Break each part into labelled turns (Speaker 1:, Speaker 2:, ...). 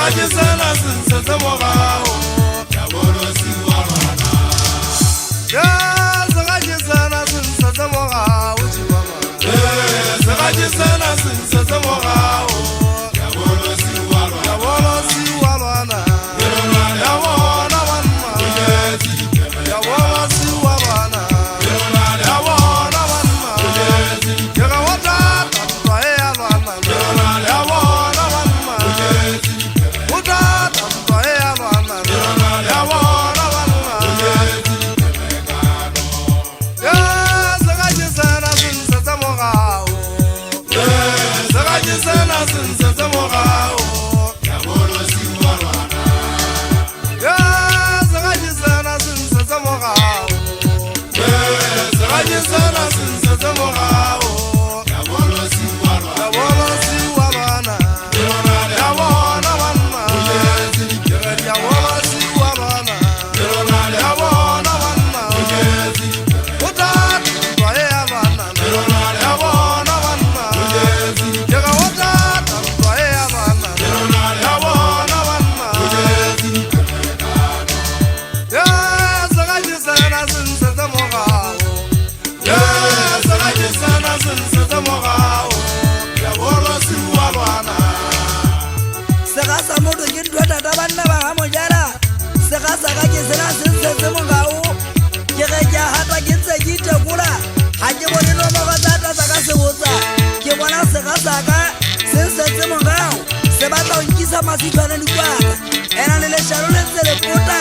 Speaker 1: Sega ke sena se nsetse morao. Diabolosi wa lwana. Sega ke sena se nsetse morao, Chibama. Sega ke sena se nsetse morao. Diabolosi wa lwana. Diabolosi wa lwana. Ya bona banna. Diabolosi wa lwana. Ya bona banna. Ke re wa tata ntwa e ya lwana. Ya bona banna. O tata ntwa e ya lwana. Ya bona banna. Sega ke sena se nsetse morao. Sega ke sena se nsetse morao. Diabolosi wa lwana. Sega ke sena se nsetse morao. Sega ke sena se nsetse morao. Diabolosi wa lwana. Diabolosi wa lwana. Ya bona banna. Ke re diabolosi wa lwana. Ya bona banna. O tata ntwa e ya lwana. Ya bona banna. Ke re o tata ntwa e ya lwana. Ya bona banna. Sega ke sena se nsetse morao. Sega ke sena se nsetse morao. Diabolosi wa lwana.
Speaker 2: Sega sa motho ke ntho e thata banna ba ga mojala. Sega sa ka ke sena se nsetse morao. Ke re ke a hata ke ntse ke itekola. Ha ke bone nomoro tsa tlatsa ka sebotsa. Ke bona sega sa ka se nsetse morao. Se batla ho nkisa masitlwane dikwaka. Ena le leshano le ntse le pota.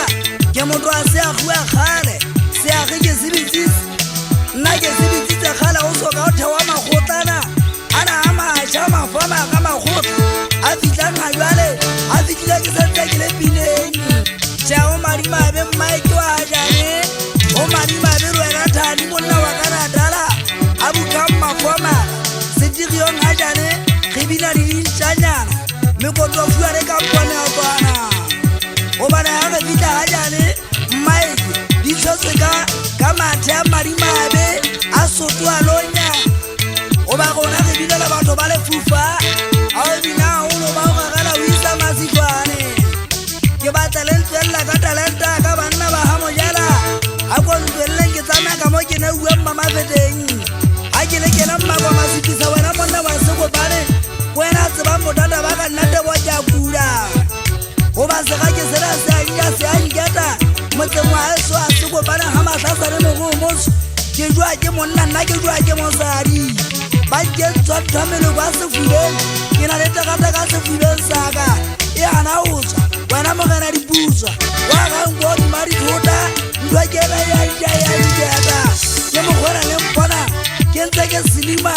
Speaker 2: Ke motho a se aguwa kgale. Seagi ke se bitsitse. Nna ke se bitsitse kgale ho soka ho thewa makgotlana. Ana a matjha mafama ka makgotla. A fihlang ha jwale, a fihlile ke sentse ke le pineng. Tjhe, o madimabe mmae ke wa jane. O madimabe le wena Thandi monna wa ka Natala. A bukang mafoma. Setiriong ha jane, re bina le dintjanyana. Mekoto fuwa le ka mpone ya tswana. Hobane ha re fihla ha jane, mmaeke, di tshwetswe ka mathe a madimabe, a soto a lonya. Hoba rona re binela batho ba lefufa. Ha o bina haholo ba o ragala o isa masihlwane. Ke batla le ntswella ka talenta ka banna ba ha mojala. Ha ko ntswelleng ke tsamaya ka mo ke neuweng Mamafeteng. Ha ke le kena mmakwa masipisa wena monna wa Sekopane. Wena tsebang bothata ba ka nna tebo ke a kula. Hoba sega ke sena se a nka se a nketa. Motseng wa heso a Sekopane ha mahlasane moro o motsho. Ke jwa ke monna nna ke jwa ke mosadi. Ba nketswa ntho ya meloko a sefubeng. Ke na le terata ka sefubeng sa ka. E hana ho tswa. Wena morena diputswa. Wa ga nko hodima dithota. Ntho ke ena ya nja ya nketa. Ke mokgona le mpona. Ke ntse ke selima.